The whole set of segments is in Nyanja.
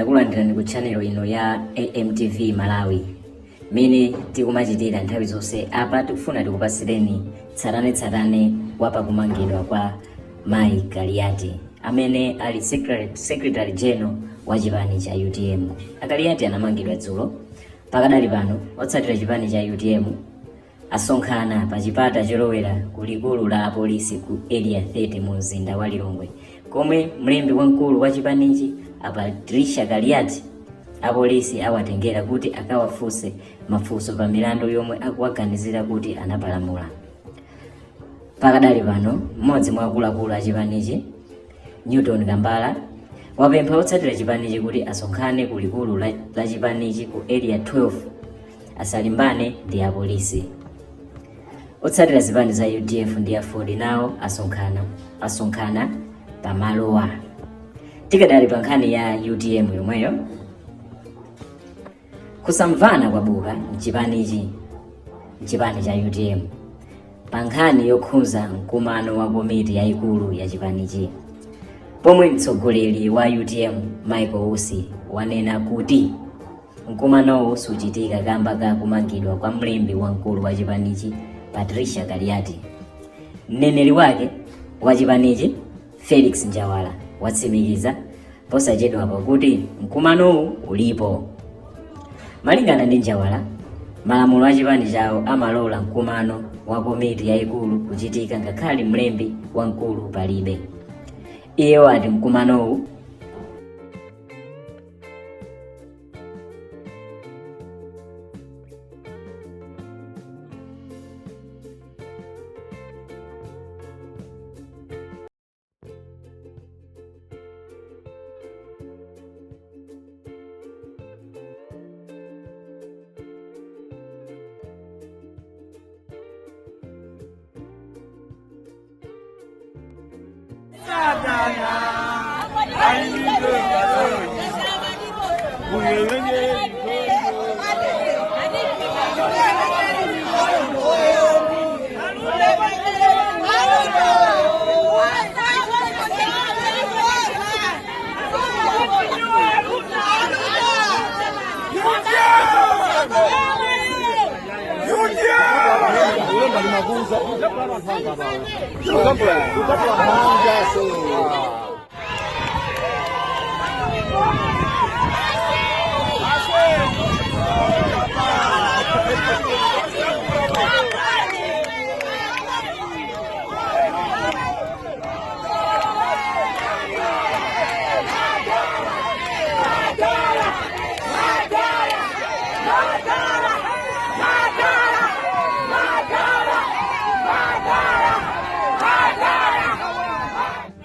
Ndakulandirani ku channel ino ya AMTV Malawi. Mene tikumachitira nthawi zonse apa, tikufuna tikupasireni tsatanetsatane wa pakumangidwa kwa Mayi Kaliati amene ali secretary general wa chipani cha UTM. Akaliati anamangidwa dzulo. Pakadali pano otsatira chipani cha UTM asonkhana pa chipata cholowera ku likulu la apolisi ku Area 30 mu mzinda wa Lilongwe, komwe mlembi wamkulu wa chipanichi a Patricia Kaliati apolisi awatengera kuti akawafunse mafunso pa milandu yomwe akuwaganizira kuti anapalamula. Pakadali pano mmodzi mwa akuluakulu a chipanichi, Newton Kambala, wapempha otsatira chipanichi kuti asonkhane ku likulu la chipanichi ku Area 12, asalimbane ndi apolisi. Otsatira zipani za UDF ndi AFORD nawo asonkhana pamalowa. Tikadali pa nkhani ya UTM yomweyo, kusamvana kwabuka mchipani cha UTM pa nkhani yokhudza mkumano wa komiti yayikulu ya chipanichi, pomwe mtsogoleri wa UTM Michael Usi wanena kuti mkumanowu suchitika kamba ka kumangidwa kwa mlembi wamkulu wa chipanichi Patricia Kaliati. Mneneri wake wa chipanichi Felix Njawala watsimikiza posachedwapa kuti mkumanowu ulipo. Malingana ndi Njawala, malamulo a chipani chawo amalola mkumano wa komiti yayikulu kuchitika ngakhale mlembi wamkulu palibe. Iye wati mkumanowu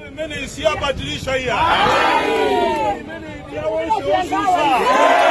Imene isiyabadilisha iya. Imene ndiya wonse osusa.